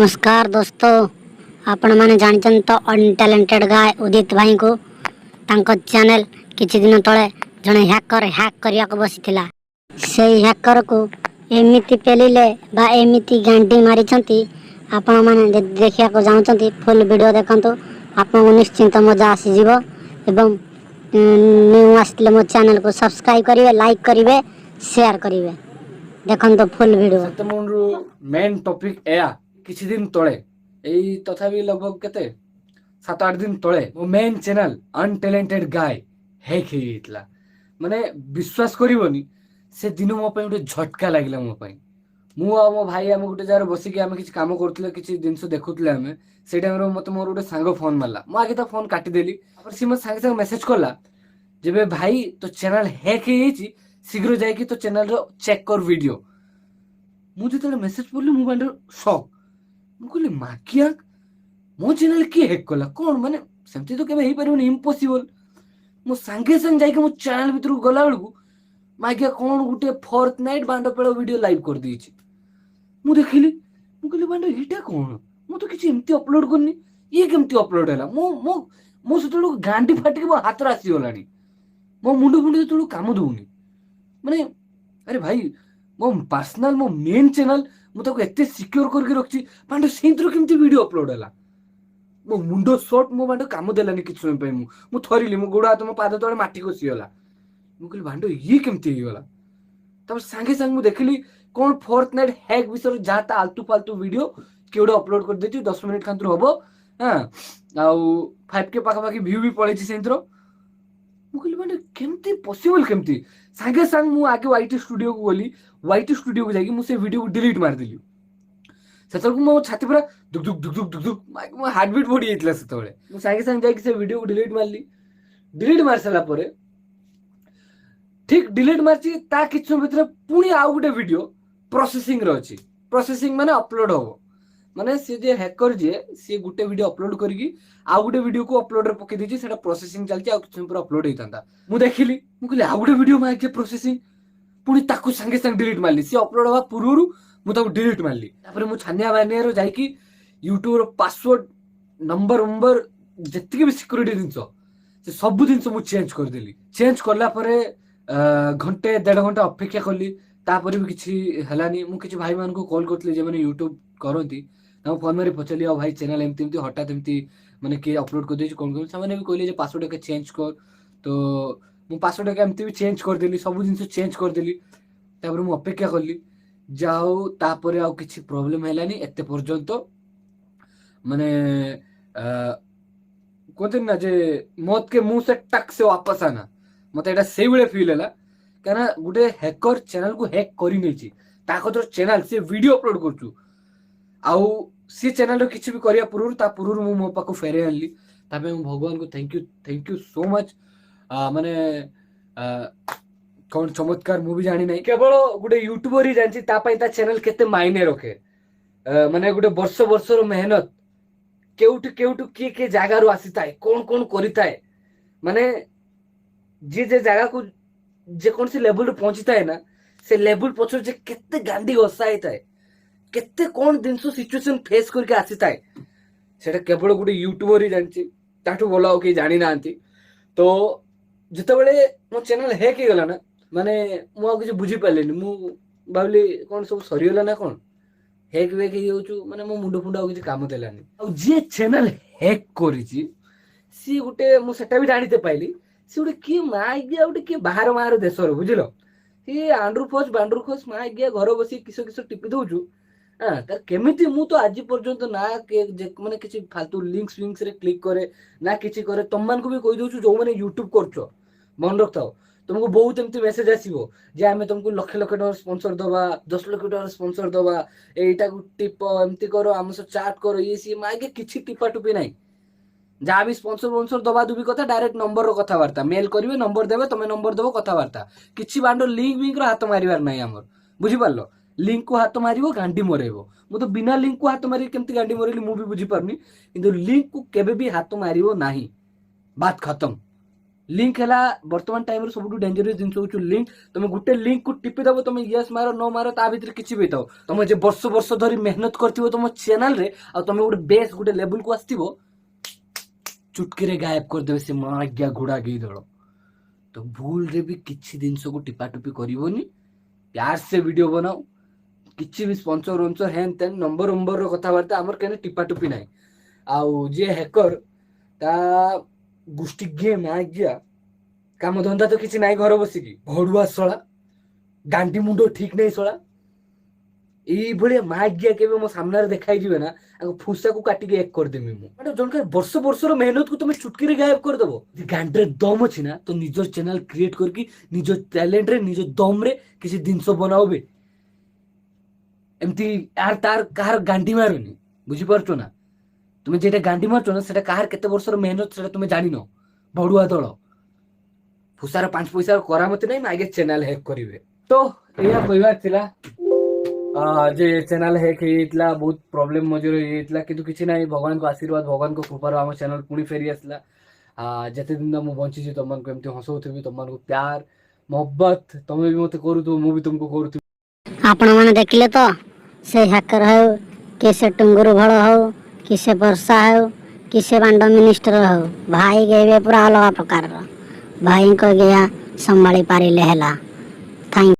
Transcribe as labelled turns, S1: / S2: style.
S1: ନମସ୍କାର ଦୋସ୍ତ, ଆପଣମାନେ ଜାଣିଛନ୍ତି ତ ଅନଟ୍ୟାଲେଣ୍ଟେଡ୍ ଗାଏ ଉଦିତ ଭାଇଙ୍କୁ। ତାଙ୍କ ଚ୍ୟାନେଲ କିଛି ଦିନ ତଳେ ଜଣେ ହ୍ୟାକର ହ୍ୟାକ୍ କରିବାକୁ ବସିଥିଲା। ସେଇ ହ୍ୟାକରକୁ ଏମିତି ପେଲିଲେ ବା ଏମିତି ଗାଣ୍ଡି ମାରିଛନ୍ତି। ଆପଣମାନେ ଯଦି ଦେଖିବାକୁ ଚାହୁଁଛନ୍ତି, ଫୁଲ୍ ଭିଡ଼ିଓ ଦେଖନ୍ତୁ। ଆପଣଙ୍କୁ ନିଶ୍ଚିନ୍ତ ମଜା ଆସିଯିବ ଏବଂ ନ୍ୟୁ ଆସିଥିଲେ ମୋ ଚ୍ୟାନେଲକୁ ସବସ୍କ୍ରାଇବ୍ କରିବେ, ଲାଇକ୍ କରିବେ, ସେୟାର କରିବେ। ଦେଖନ୍ତୁ ଫୁଲ୍ ଭିଡ଼ିଓ।
S2: ସେତେମୁଣ୍ଡରୁ ମେନ୍ ଟପିକ ଏୟା, କିଛି ଦିନ ତଳେ, ଏଇ ତଥାପି ଲଗଭଗ କେତେ, 7-8 ଦିନ ତଳେ ମୋ ମେନ୍ ଚ୍ୟାନେଲ ଅନଟ୍ୟାଲେଣ୍ଟେଡ୍ ଗାଏ ହ୍ୟାକ୍ ହେଇଯାଇଥିଲା। ମାନେ ବିଶ୍ୱାସ କରିବନି, ସେ ଦିନ ମୋ ପାଇଁ ଗୋଟେ ଝଟକା ଲାଗିଲା ମୋ ପାଇଁ। ମୁଁ ଆଉ ମୋ ଭାଇ, ଆମେ ଗୋଟେ ଜାଗାରେ ବସିକି ଆମେ କିଛି କାମ କରୁଥିଲେ, କିଛି ଜିନିଷ ଦେଖୁଥିଲେ ଆମେ। ସେଇ ଟାଇମରେ ମତେ ମୋର ଗୋଟେ ସାଙ୍ଗ ଫୋନ ମାରିଲା। ମୁଁ ଆଗେ ତା ଫୋନ କାଟିଦେଲି। ତାପରେ ସିଏ ମତେ ସାଙ୍ଗେ ସାଙ୍ଗେ ମେସେଜ କଲା ଯେବେ, "ଭାଇ, ତୋ ଚ୍ୟାନେଲ ହ୍ୟାକ୍ ହେଇଯାଇଛି, ଶୀଘ୍ର ଯାଇକି ତୋ ଚ୍ୟାନେଲର ଚେକ୍ କର ଭିଡିଓ।" ମୁଁ ଯେତେବେଳେ ମେସେଜ ପଢିଲି, ମୁଁ ମାଇଣ୍ଡ ସକ୍। ମୁଁ କହିଲି, "ମାଗିଆ, ମୋ ଚ୍ୟାନେଲ କିଏ ହ୍ୟାକ୍ କଲା? କଣ ମାନେ, ସେମିତି ତ କେବେ ହେଇପାରିବନି, ଇମ୍ପସିବଲ।" ମୁଁ ସାଙ୍ଗେ ସାଙ୍ଗେ ଯାଇକି ମୋ ଚ୍ୟାନେଲ ଭିତରକୁ ଗଲା ବେଳକୁ ମାଗିଆ କଣ ଗୋଟେ ଫୋର୍ଥ ନାଇଟ୍ ବାଣ୍ଡ ପେଳ ଭିଡିଓ ଲାଇଭ୍ କରିଦେଇଛି। ମୁଁ ଦେଖିଲି, ମୁଁ କହିଲି, "ବାଣ୍ଡ, ଏଇଟା କଣ? ମୁଁ ତ କିଛି ଏମିତି ଅପଲୋଡ କରିନି, ଇଏ କେମିତି ଅପଲୋଡ ହେଲା?" ମୁଁ ମୁଁ ମୁଁ ସେତେବେଳକୁ ଗାଣ୍ଡି ଫାଟିକି ମୋ ହାତରେ ଆସିଗଲାଣି। ମୋ ମୁଣ୍ଡ ଫୁଣ୍ଡ ଯେତେବେଳକୁ କାମ ଦଉନି। ମାନେ ଆରେ ଭାଇ, ମୋ ପର୍ସନାଲ, ମୋ ମେନ୍ ଚ୍ୟାନେଲ, ମୁଁ ତାକୁ ଏତେ ସିକ୍योर କରିକି ରଖିଛି, ବାଣ୍ଡ ସେଇଥିରୁ କେମିତି ଭିଡିଓ ଅପଲୋଡ ହେଲା? ମୋ ମୁଣ୍ଡ ସର୍ଟ, ମୋ ବାଣ୍ଡ କାମ ଦେଲାନି କିଛି ସମୟ ପାଇଁ। ମୁଁ ମୁଁ ଥରିଲି, ମୋ ଗୋଡ ହାତ, ମୋ ପାଦ ତଳେ ମାଟି ଖସିଗଲା। ମୁଁ କହିଲି, "ବାଣ୍ଡ, ଇଏ କେମିତି ହେଇଗଲା?" ତାପରେ ସାଙ୍ଗେ ସାଙ୍ଗେ ମୁଁ ଦେଖିଲି କଣ ଫୋର୍ଥ ନାଇଟ୍ ହ୍ୟାକ୍ ବିଷୟରେ ଯାହା ତା ଆଲତୁ ଫାଲତୁ ଭିଡିଓ କିଏ ଗୋଟେ ଅପଲୋଡ କରିଦେଇଛି। 10 ମିନିଟ୍ ଖାନ୍ତରୁ ହବ। ହଁ, ଆଉ 5K ପାଖାପାଖି ଭ୍ୟୁ ବି ପଳେଇଛି ସେଇଥିର। ମୁଁ କହିଲି, ମାନେ କେମିତି ପସିବଲ, କେମିତି? ସାଙ୍ଗେ ସାଙ୍ଗେ ମୁଁ ଆଗେ ୱାଇଟି ଷ୍ଟୁଡିଓକୁ ଗଲି। ୱାଇଟି ଷ୍ଟୁଡିଓକୁ ଯାଇକି ମୁଁ ସେ ଭିଡିଓକୁ ଡିଲିଟ୍ ମାରିଦେଲି। ସେତେବେଳକୁ ମୋ ଛାତି ପୁରା ଦୁକ୍ ଦୁକ୍ ଦୁକ୍ ଦୁକ୍ ଦୁକ୍ ଦୁକ୍, ମୋ ହାର୍ଟବିଟ୍ ବଢି ଯାଇଥିଲା ସେତେବେଳେ। ମୁଁ ସାଙ୍ଗେ ସାଙ୍ଗେ ଯାଇକି ସେ ଭିଡିଓକୁ ଡିଲିଟ୍ ମାରିଲି। ଡିଲିଟ୍ ମାରି ସାରିଲା ପରେ, ଠିକ ଡିଲିଟ୍ ମାରିଛି, ତା କିଛି ସମୟ ଭିତରେ ପୁଣି ଆଉ ଗୋଟେ ଭିଡିଓ ପ୍ରୋସେସିଂରେ ଅଛି। ପ୍ରୋସେସିଂ ମାନେ ଅପଲୋଡ ହବ। ମାନେ ସିଏ ଯିଏ ହ୍ୟାକର ଯିଏ, ସିଏ ଗୋଟେ ଭିଡିଓ ଅପଲୋଡ କରିକି ଆଉ ଗୋଟେ ଭିଡିଓକୁ ଅପଲୋଡରେ ପକେଇ ଦେଇଛି। ସେଟା ପ୍ରୋସେସିଂ ଚାଲିଛି, ଆଉ କିଛି ସମୟ ପରେ ଅପଲୋଡ ହେଇଥାନ୍ତା। ମୁଁ ଦେଖିଲି, ମୁଁ କହିଲି, "ଆଉ ଗୋଟେ ଭିଡିଓ ମାଗିছে ପ୍ରୋସେସିଂ।" ପୁଣି ତାକୁ ସାଙ୍ଗେ ସାଙ୍ଗେ ଡିଲିଟ୍ ମାରିଲି। ସିଏ ଅପଲୋଡ ହବା ପୂର୍ବରୁ ମୁଁ ତାକୁ ଡିଲିଟ୍ ମାରିଲି। ତାପରେ ମୁଁ ଛାନିଆ ବାନିଆରୁ ଯାଇକି ୟୁଟ୍ୟୁବର ପାସୱାର୍ଡ, ନମ୍ବର ନମ୍ବର, ଯେତିକି ବି ସିକ୍ୟୁରିଟି ଜିନିଷ, ସେ ସବୁ ଜିନିଷ ମୁଁ ଚେଞ୍ଜ କରିଦେଲି। ଚେଞ୍ଜ କଲା ପରେ ଘଣ୍ଟେ ଦେଢ଼ ଘଣ୍ଟା ଅପେକ୍ଷା କଲି, ତାପରେ ବି କିଛି ହେଲାନି। ମୁଁ କିଛି ଭାଇମାନଙ୍କୁ କଲ୍ କରିଥିଲି, ଯେଉଁମାନେ ୟୁଟ୍ୟୁବ କରନ୍ତି। ତାଙ୍କୁ ଫୋନ୍ ମାରି ପଚାରିଲି, "ଆଉ ଭାଇ, ଚ୍ୟାନେଲ ଏମିତି ଏମିତି ହଠାତ୍ ଏମିତି ମାନେ କିଏ ଅପଲୋଡ କରିଦେଇଛି, କଣ କରିବି?" ସେମାନେ ବି କହିଲେ ଯେ ପାସୱାର୍ଡ ଏକା ଚେଞ୍ଜ କର। ତ ମୁଁ ପାସୱାର୍ଡ ଏକା ଏମିତି ବି ଚେଞ୍ଜ କରିଦେଲି, ସବୁ ଜିନିଷ ଚେଞ୍ଜ କରିଦେଲି। ତାପରେ ମୁଁ ଅପେକ୍ଷା କଲି। ଯାହା ହଉ, ତାପରେ ଆଉ କିଛି ପ୍ରୋବ୍ଲେମ ହେଲାନି ଏତେ ପର୍ଯ୍ୟନ୍ତ। ମାନେ କୁହନ୍ତିନି ନା ଯେ मौत के मुँह से टक से वापस आना, ମତେ ଏଇଟା ସେଇଭଳିଆ ଫିଲ୍ ହେଲା। କାହିଁକିନା ଗୋଟେ ହ୍ୟାକର ଚ୍ୟାନେଲକୁ ହ୍ୟାକ୍ କରିନେଇଛି, ତା କତିର ଚ୍ୟାନେଲ, ସେ ଭିଡିଓ ଅପଲୋଡ କରୁଛୁ, ଆଉ ସେ ଚ୍ୟାନେଲର କିଛି ବି କରିବା ପୂର୍ବରୁ, ତା ପୂର୍ବରୁ ମୁଁ ମୋ ପାଖକୁ ଫେରେଇ ଆଣିଲି। ତା ପାଇଁ ମୁଁ ଭଗବାନଙ୍କୁ thank you, thank you so much। ମାନେ କଣ ଚମତ୍କାର ମୁଁ ବି ଜାଣିନାହିଁ। କେବଳ ଗୋଟେ ୟୁଟ୍ୟୁବର ହିଁ ଜାଣିଛି ତା ପାଇଁ ତା ଚ୍ୟାନେଲ କେତେ ମାଇନେ ରଖେ। ମାନେ ଗୋଟେ ବର୍ଷ ବର୍ଷର ମେହନତ କେଉଁଠୁ କେଉଁଠୁ, କିଏ କିଏ ଜାଗାରୁ ଆସିଥାଏ, କଣ କଣ କରିଥାଏ। ମାନେ ଯିଏ ଯେ ଜାଗାକୁ ଯେକୌଣସି ଲେବୁଲରେ ପହଞ୍ଚିଥାଏ ନା, ସେ ଲେବୁଲ ପଛରେ ଯେ କେତେ ଗାଣ୍ଡି ଘଷା ହେଇଥାଏ, କେତେ କଣ ଜିନିଷ ସିଚୁଏସନ ଫେସ୍ କରିକି ଆସିଥାଏ, ସେଟା କେବଳ ଗୋଟେ ୟୁଟ୍ୟୁବର ହିଁ ଜାଣିଛି। ତାଠୁ ଭଲ ଆଉ କେହି ଜାଣିନାହାନ୍ତି। ତ ଯେତେବେଳେ ମୋ ଚ୍ୟାନେଲ ହ୍ୟାକ୍ ହେଇଗଲା ନା, ମାନେ ମୁଁ ଆଉ କିଛି ବୁଝିପାରିଲିନି। ମୁଁ ଭାବିଲି, କଣ ସବୁ ସରିଗଲା ନା କଣ? ହ୍ୟାକ୍ ହ୍ୟାକ୍ ହେଇଯାଉଛୁ, ମାନେ ମୋ ମୁଣ୍ଡ ଫୁଣ୍ଡ ଆଉ କିଛି କାମ ଦେଲାନି। ଆଉ ଯିଏ ଚ୍ୟାନେଲ ହ୍ୟାକ୍ କରିଛି, ସିଏ ଗୋଟେ, ମୁଁ ସେଟା ବି ଜାଣିତେ ପାଇଲି, ସିଏ ଗୋଟେ କିଏ ମାଗିଆ, ଗୋଟେ କିଏ ବାହାର ବାହାର ଦେଶର, ବୁଝିଲ? ସିଏ ଆଣ୍ଡ୍ରୁ ଫୋସ୍ ବାଣ୍ଡ୍ରୁ ଖୋସ୍ ମାଗିଆ, ଘର ବସିକି କିସ କିସ ଟିପି ଦଉଛୁ। ହଁ, ତାର କେମିତି, ମୁଁ ତ ଆଜି ପର୍ଯ୍ୟନ୍ତ ନା ମାନେ କିଛି ଫାଲତୁ ଲିଙ୍କ୍ସ ଫିଙ୍କ୍ସ ରେ କ୍ଲିକ୍ କରେ ନା କିଛି କରେ। ତମମାନଙ୍କୁ ବି କହିଦଉଛୁ, ଯୋଉମାନେ ୟୁଟ୍ୟୁବ କରୁଛ, ମନେ ରଖିଥାଅ, ତମକୁ ବହୁତ ଏମିତି ମେସେଜ ଆସିବ ଯେ ଆମେ ତମକୁ ଲକ୍ଷ ଲକ୍ଷ ଟଙ୍କାର ସ୍ପନ୍ସର ଦବା, 10 ଲକ୍ଷ ଟଙ୍କାର ସ୍ପନ୍ସର ଦବା, ଏଇଟାକୁ ଟିପ, ଏମିତି କର, ଆମ ସହ ଚାଟ୍ କର, ଇଏ ସିଏ। ମାଗେ କିଛି ଟିପା ଟୁପି ନାହିଁ। ଯାହା ବି ସ୍ପନ୍ସର ଫନ୍ସର ଦବା ଦୁବି କଥା, ଡାଇରେକ୍ଟ ନମ୍ବରର କଥାବାର୍ତ୍ତା, ମେଲ କରିବେ, ନମ୍ବର ଦେବେ, ତମେ ନମ୍ବର ଦେବ, କଥାବାର୍ତ୍ତା। କିଛି ବାଣ୍ଡ ଲିଙ୍କ ଫିଙ୍କର ହାତ ମାରିବାର ନାହିଁ ଆମର, ବୁଝିପାରିଲ? ଲିଙ୍କକୁ ହାତ ମାରିବ, ଗାଣ୍ଡି ମରେଇବ। ମୁଁ ତ ବିନା ଲିଙ୍କକୁ ହାତ ମାରିକି କେମିତି ଗାଣ୍ଡି ମରେଇଲି, ମୁଁ ବି ବୁଝିପାରୁନି। କିନ୍ତୁ ଲିଙ୍କକୁ କେବେ ବି ହାତ ମାରିବ ନାହିଁ, बात खतम। ଲିଙ୍କ ହେଲା ବର୍ତ୍ତମାନ ଟାଇମରେ ସବୁଠୁ ଡେଞ୍ଜରିୟସ୍ ଜିନିଷ ହଉଛି ଲିଙ୍କ। ତମେ ଗୋଟେ ଲିଙ୍କକୁ ଟିପି ଦବ, ତମେ ୟେସ୍ ମାର ନ ମାର, ତା ଭିତରେ କିଛି ବି ହେଇଥାଉ, ତମେ ଯେ ବର୍ଷ ବର୍ଷ ଧରି ମେହନତ କରିଥିବ ତମ ଚ୍ୟାନେଲରେ ଆଉ ତମେ ଗୋଟେ ବେସ୍ ଗୋଟେ ଲେବୁଲକୁ ଆସିଥିବ, ଚୁଟକିରେ ଗାୟବ କରିଦେବେ ସେ ମାଜ୍ଞା ଘୋଡ଼ା ଗେଇ ଦଳ। ତ ଭୁଲରେ ବି କିଛି ଜିନିଷକୁ ଟିପାଟୁପି କରିବନି। प्यार से ଭିଡ଼ିଓ ବନାଅ। କିଛି ବି ସ୍ପନ୍ସର ୱନ୍ସର, ହେନ୍ ତେନ୍, ନମ୍ବର ନମ୍ବରର କଥାବାର୍ତ୍ତା ଆମର କେନେ ଟିପାଟୁପି ନାହିଁ। ଆଉ ଯିଏ ହ୍ୟାକର, ତା ଗୋଷ୍ଠୀ ଗେମ୍ ଆଜ୍ଞା, କାମ ଧନ୍ଦା ତ କିଛି ନାହିଁ, ଘରେ ବସିକି ଭଡୁଆ ଶଳା, ଗାଣ୍ଡି ମୁଣ୍ଡ ଠିକ ନାହିଁ ଶଳା। ଏଇଭଳିଆ ମାଜ୍ଞା କେବେ ମୋ ସାମ୍ନାରେ ଦେଖାଇଯିବେ ନା, ଆଗ ଫୁସାକୁ କାଟିକି ଏକ କରିଦେମି ମୁଁ। ମାନେ ଜଣଙ୍କର ବର୍ଷ ବର୍ଷର ମେହନତକୁ ତମେ ଚୁଟକିରେ ଗାୟବ କରିଦବ। ଯଦି ଗାଣ୍ଡିରେ ଦମ ଅଛି ନା, ତ ନିଜ ଚ୍ୟାନେଲ କ୍ରିଏଟ କରିକି ନିଜ ଟ୍ୟାଲେଣ୍ଟରେ, ନିଜ ଦମରେ କିଛି ଜିନିଷ ବନାଅ ବେ। ଏମିତି ଆର ତାର କାହାର ଗାଣ୍ଡି ମାରୁନି, ବୁଝିପାରୁଛ ନା? ତୁମେ ଯେଟା ଗାଣ୍ଡି ମାରୁଛ ନା, ସେଟା କାହାର କେତେ ବର୍ଷର ମେହନତ, ସେଟା ତୁମେ ଜାଣିନ। ଭଡୁଆ ଦଳ, ଫୁସାର 5 ପଇସାର କରାମତି ନାହିଁ, ଆଗେ ଚ୍ୟାନେଲ ହ୍ୟାକ୍ କରିବେ। ତ ଏଇଆ କହିବାର ଥିଲା ଯେ ଚ୍ୟାନେଲ ହ୍ୟାକ୍ ହେଇଯାଇଥିଲା, ବହୁତ ପ୍ରୋବ୍ଲେମ ମଝିରେ ହେଇଯାଇଥିଲା। କିନ୍ତୁ କିଛି ନାହିଁ, ଭଗବାନଙ୍କ ଆଶୀର୍ବାଦ, ଭଗବାନଙ୍କ କୃପାରୁ ଆମ ଚ୍ୟାନେଲ ପୁଣି ଫେରି ଆସିଲା। ଯେତେ ଦିନ ମୁଁ ବଞ୍ଚିଛି, ତମମାନଙ୍କୁ ଏମିତି ହସଉଥିବି, ତମମାନଙ୍କୁ ପ୍ୟାର ମହବ୍ବତ ତମେ ବି ମତେ କରୁଥିବ, ମୁଁ ବି ତୁମକୁ କରୁଥିବି।
S1: ଆପଣମାନେ ଦେଖିଲେ ତ, ସେ ହ୍ୟାକର ହେଉ କି ସେ ଟୁଙ୍ଗୁରୁ ଭଳ ହଉ କି ସେ ବର୍ଷା ହେଉ କି ସେ ବାଣ୍ଡ ମିନିଷ୍ଟର ହେଉ, ଭାଇ ଗେଇବେ ପୁରା ଅଲଗା ପ୍ରକାରର। ଭାଇଙ୍କ ଗିଆ ସମ୍ଭାଳି ପାରିଲେ ହେଲା। Thank.